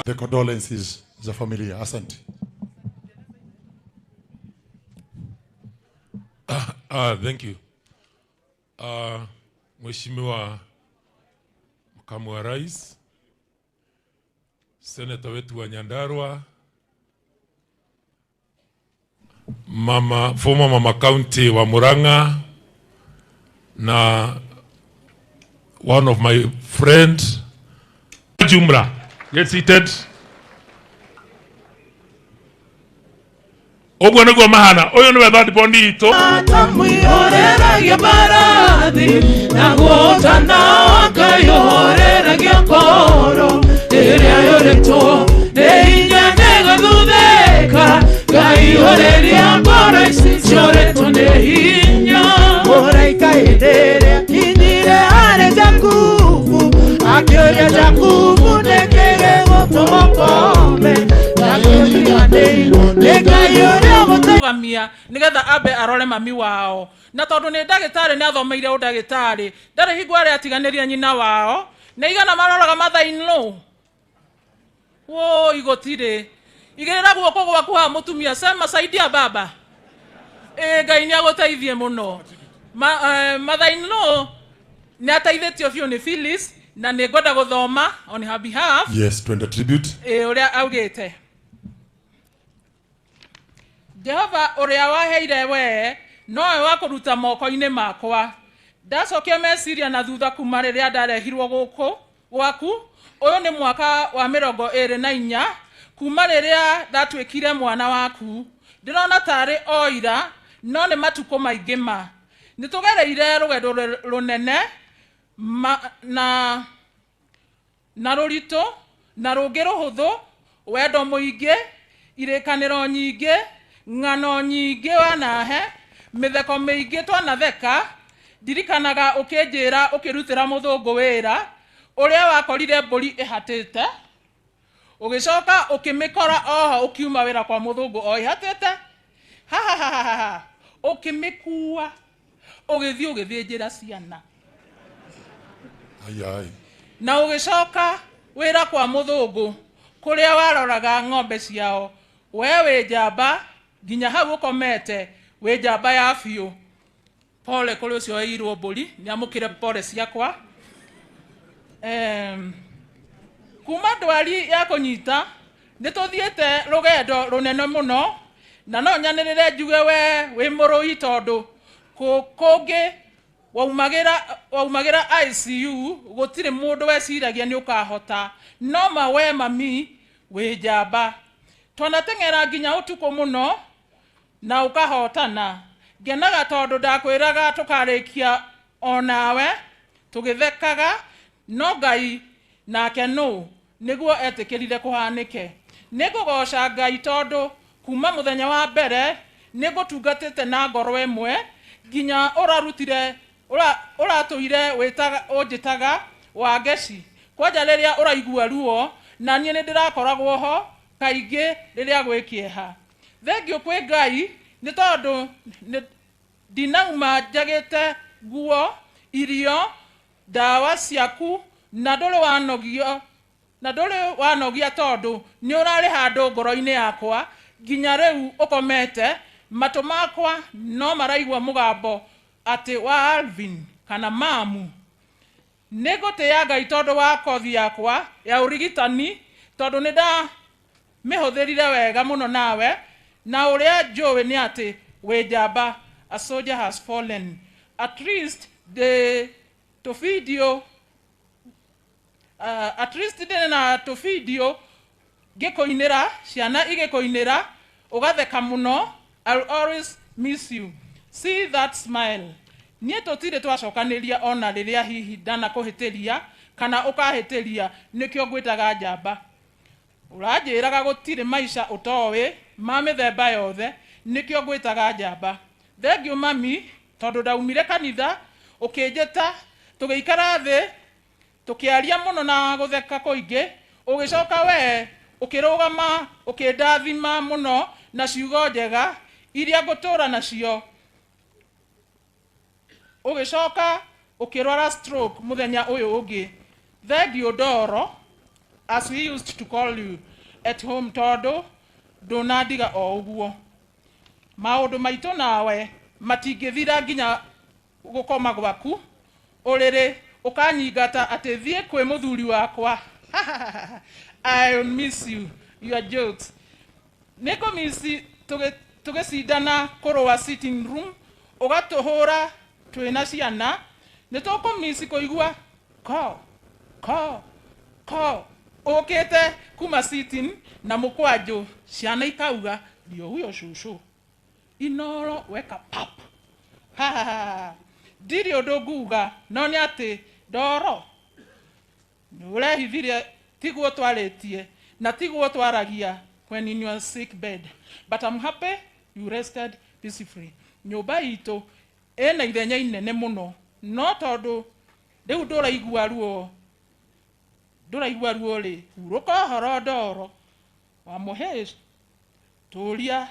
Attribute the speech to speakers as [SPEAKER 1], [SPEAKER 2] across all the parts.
[SPEAKER 1] The condolences za familia. Asante.
[SPEAKER 2] Thank you. Mheshimiwa Makamu wa Rais, Seneta wetu wa Nyandarua, mama, former mama county wa Murang'a na one of my friend jumla. Get seated. Ũguo nĩguo mahana. Ũyũ nĩwe third born itũ.
[SPEAKER 3] Atamwihoreragia mbarathi na gũtana akayũhoreragia ngoro ĩrĩa yũrĩtwo nĩ hinya nĩgũthuthĩka ngaihũrĩria ngoro ici ciũrĩtwo nĩ hinya.
[SPEAKER 4] Mũraika hĩndĩ ĩrĩa akinyire harĩ Jakubu akĩũria Jakubu nĩkĩ gĩgũtũma ũkome nakĩriganĩirwo nĩ Ngai ũrĩa ũgũteithagia.
[SPEAKER 5] Rũgamia nigetha ambe arore mami wao, na tondu ni ndagĩtarĩ nĩ athomeire ũndagĩtarĩ, ndarĩ hingo arĩa atiganĩria nyina wao. Nĩ igana maroraga mother-in-law. Woi, gũtirĩ. Igĩrĩra guoko gwaku haha, mũtumia, sema saidia baba. Ĩ Ngai nĩ agũteithie mũno. Mother-in-law nĩ ateithĩtio biũ nĩ Phyllis, na nĩ ngwenda gũthoma on her behalf.
[SPEAKER 1] Yes, twende tribute.
[SPEAKER 5] Ĩ ũrĩa augĩte, Jehova ũrĩa waheire wee nowe wa kũruta moko-inĩ makwa. Ndacokia meciria na thutha kuma rĩrĩa ndarehirwo gũkũ gwaku, ũyũ nĩ mwaka wa 24 kuma rĩrĩa ndatuĩkire mwana waku. Ndĩrona tarĩ o ira, no nĩ matukũ maingĩ. Ma nĩ tũgereire rũgendo rũnene ma, na rũritũ na rũngĩ rũhũthũ, wendo mũingĩ, irĩkanĩro nyingĩ, ng'ano nyingĩ wanahe, mĩtheko mĩingĩ twanatheka. Ndirikanaga ũkĩnjĩra ũkĩrutĩra mũthũngũ wĩra ũrĩa wakorire mbũri ĩhatĩte, ũgĩcoka ũkĩmĩkora oho ũkiuma wĩra kwa mũthũngũ o ĩhatĩte, hahahaha, ũkĩmĩkua ũgĩthiĩ ũgĩthĩnjĩra ciana.
[SPEAKER 1] Ai, ai.
[SPEAKER 5] Na ũgĩcoka wĩra kwa mũthũngũ kũrĩa waroraga ng'ombe ciao. We wĩ njamba, nginya hau ũkomete wĩ njamba ya biũ. Pole kũrĩ ũcio weirwo mbũri, nĩ amũkĩre pole ciakwa. Kuma ndwari ya kũnyita nĩ tũthiĩte rũgendo rũnene mũno, na no nyanĩrĩre njuge we wĩ mũrũi, tondũ kũngĩ waumagĩra ICU gũtirĩ mũndũ weciragia nĩ ũkahota, no ma we mami wĩ njamba. Twanateng'era nginya ũtukũ mũno na ũkahotana. Ngenaga tondũ ndakwĩraga tũkarĩkia onawe tũgĩthekaga, no Ngai nake nũ nĩguo etĩkĩrire kũhanĩke. Nĩ ngũgoca Ngai tondũ kuma mũthenya wa mbere nĩ ngũtungatĩte na ngoro ĩmwe nginya ũrarutire ũratũire wĩtaga ũnjĩtaga Wangeci. Kwanja rĩrĩa ũraigua ruo, na niĩ nĩ ndĩrakoragwo ho kaingĩ rĩrĩa gwĩ kĩeha. Thengiũ kwĩ Ngai nĩ tondũ ndinauma njagĩte nguo, irio, ndawa ciaku, na ndũrĩ wanogio na ndũrĩ wanogia, tondũ nĩ ũrarĩ handũ ngoro-inĩ yakwa nginya rĩu ũkomete. Matũ makwa no maraigua mũgambo atĩ wa Alvin kana mamu. Nĩ ngũtĩĩa Ngai tondũ wa kothi yakwa ya ũrigitani, tondũ nĩ ndamĩhũthĩrire wega mũno nawe, na ũrĩa njũĩ nĩ atĩ wĩ njamba. A soldier has fallen. At least ndĩ tũbindio, at least ndĩ na tũbindio ngĩkũinĩra, ciana igĩkũinĩra ũgatheka mũno. I'll always miss you. See that smile. Niĩ tũtirĩ twacokanĩria ona rĩrĩa hihi ndanakũhĩtĩria kana ũkahĩtĩria, nĩkĩo ngwĩtaga njamba. Ũranjĩraga gũtirĩ maica ũtoĩ ma mĩthemba yothe, nĩkĩo ngwĩtaga njamba. Thengiũ mami, tondũ ndaumire kanitha ũkĩnjĩta, tũgĩikara thĩ tũkĩaria mũno na gũtheka kũingĩ, ũgĩcoka we ũkĩrũgama ũkĩndathima mũno na ciugo njega iria ngũtũra nacio. Ũgĩcoka ũkĩrwara stroke mũthenya ũyũ ũngĩ. Thengiũ ndoro. as we used to call you at home, tondũ ndũnandiga o ũguo. Maũndũ maitũ nawe matingĩthira nginya gũkoma gwaku ũrĩrĩ ũkanyingata atĩ thiĩ kwĩ mũthuri wakwa. I miss you, your jokes. Nĩngũmici tũgĩcindana kũrũa sitting room, ũgatũhũra twĩna ciana. Nĩ tũkũmici kũigua ko ko ko ũkĩte kuma sitting na mũkwanjũ, ciana ikauga ndio huyo cũcũ inoro weka pap. Ndirĩ ũndũ nguga, no nĩ atĩ ndoro nĩ ũrehithirie, tiguo twarĩtie na tiguo twaragia when in your sick bed, but I'm happy you rested peacefully. Nyũmba itũ ĩna ithenya inene mũno, no tondũ rĩu ndũraigua ruo, ndũraigua ruo rĩ, hurũka ũhoro ndoro wa mũhĩsh tũria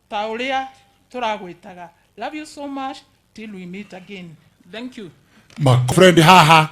[SPEAKER 5] ta ũrĩa tũragwĩtaga. Love you so much till we meet again. Thank you.
[SPEAKER 1] My friend haha.